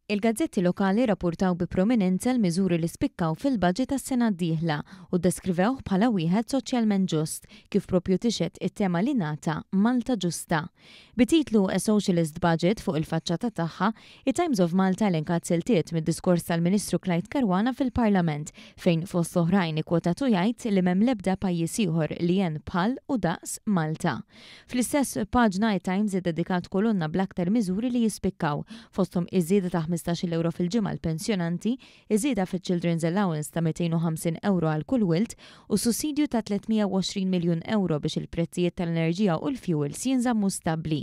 Il-gazzetti lokali rrappurtaw bi prominenza l-miżuri li spikkaw fil-budget għas-sena d-dieħla u ddeskrivewh bħala wieħed soċjalment ġust, kif proprju tixhed it-tema li ngħata, Malta Ġusta. Bit-titlu A Socialist Budget fuq il-faċċata tagħha, it-Times of Malta elenkat siltiet mid-diskors tal-Ministru Clyde Caruana fil-Parlament fejn fost oħrajn ikkwotatu jgħid li m'hemm l-ebda pajjiż ieħor li għen bħal u daqs Malta. Fl-istess paġna it-Times iddedikat kolonna bl-aktar miżuri li jispikkaw, fosthom iż-żieda ta' 15-il ewro fil-ġimgħa għall-pensjonanti, iż-żieda fiċ-Children's Allowance ta' 250 ewro għal kull wild u sussidju ta' 320 miljun ewro biex il-prezzijiet tal-enerġija u l-fjuwils jinżammu stabbli.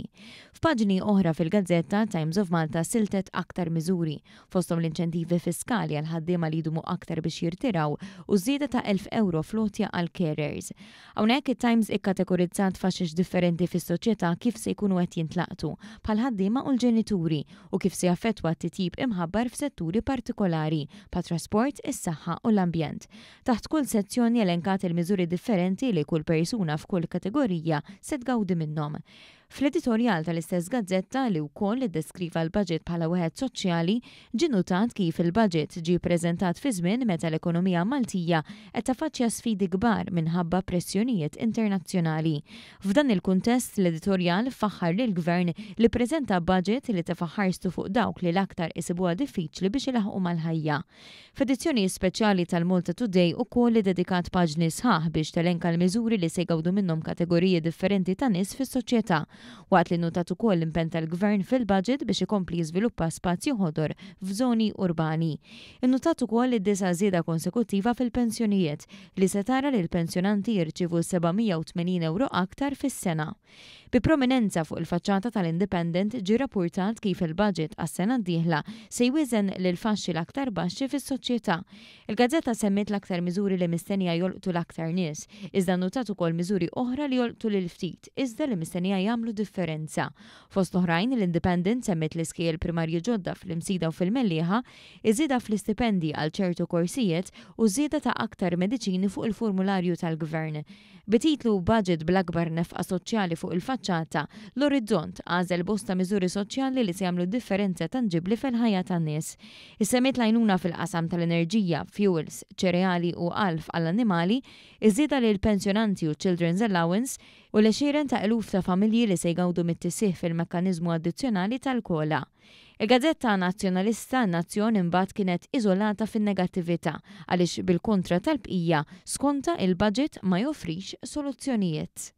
F'paġni oħra fil-gazzetta, Times of Malta siltet aktar miżuri, fosthom l-inċentivi fiskali għal ħaddiema li jdumu aktar biex jirtiraw u ż-żieda ta' 1,000 ewro fl-għotja għall-carers. Hawnhekk it-Times ikkategorizzat faxex differenti fis-soċjetà kif se jkunu qed jintlaqtu, bħall-ħaddiema u l-ġenituri, u kif se jaffettwa t-titjib imħabbar f'setturi partikolari, bħat-trasport, is-saħħa u l-ambjent. Taħt kull sezzjoni elenkat il-miżuri differenti li kull persuna f'kull kategorija se tgawdi minnhom. Fl-editorjal tal-istess gazzetta, li wkoll iddeskriva l-budget bħala wieħed soċjali, ġie nnutat kif il-budget ġie ppreżentat fi żmien meta l-ekonomija Maltija qed taffaċċja sfidi kbar minħabba pressjonijiet internazzjonali. F'dan il-kuntest, l-editorjal faħħar lill-Gvern li ppreżenta budget li tefa' ħarstu fuq dawk li l-aktar isibuha diffiċli biex ilaħħqu mal-ħajja. F'edizzjoni speċjali tal-Malta Today ukoll iddedikat paġni sħaħ biex telenka l-miżuri li se jgawdu minnhom kategoriji differenti ta' nies fis-soċjetà, waqt li nnutat ukoll l-impenn tal-Gvern fil-budget biex ikompli jiżviluppa spazji ħodor f'żoni urbani. Innutat ukoll id-disa' żieda konsekuttiva fil-pensjonijiet, li se tara lill-pensjonanti jirċievu 780 ewro aktar fis-sena. Bi prominenza fuq il-faċċata tal-Independent ġie rappurtat kif il-budget għas-sena d-dieħla se jwieżen lill-faxxi l-aktar baxxi fis-soċjetà. Il-gazzetta semmiet l-aktar miżuri li mistennija jolqtu l-aktar nies, iżda nnutat ukoll miżuri oħra li jolqtu lil ftit, iżda li mistennija jagħmlu differenza. Fost oħrajn, l-Independent semmiet l-iskejjel primarji ġodda fl-Imsida u fil-Mellieħa, iż-żieda fl-istipendji għal ċertu korsijiet u ż-żieda ta' aktar mediċini fuq il-formularju tal-Gvern. Bit-titlu Budget bl-akbar nefqa soċjali fuq il-faċċata, l-Orizzont għażel bosta miżuri soċjali li se jagħmlu differenza tanġibbli fil-ħajja tan-nies. Issemmiet l-għajnuna fil-qasam tal-enerġija, fjuwils, ċereali u għalf għall-annimali, iż-żieda lill-pensjonanti u ċ-children's allowance, u l-għexieren ta' eluf ta' familji li se jgawdu mit-tisħiħ fil-mekkaniżmu addizzjonali tal-COLA. Il-gazzetta Nazzjonalista In-Nazzjon imbagħad kienet iżolata fin-negattività għaliex bil-kontra tal-bqija, skontha il-budget ma joffrix soluzzjonijiet.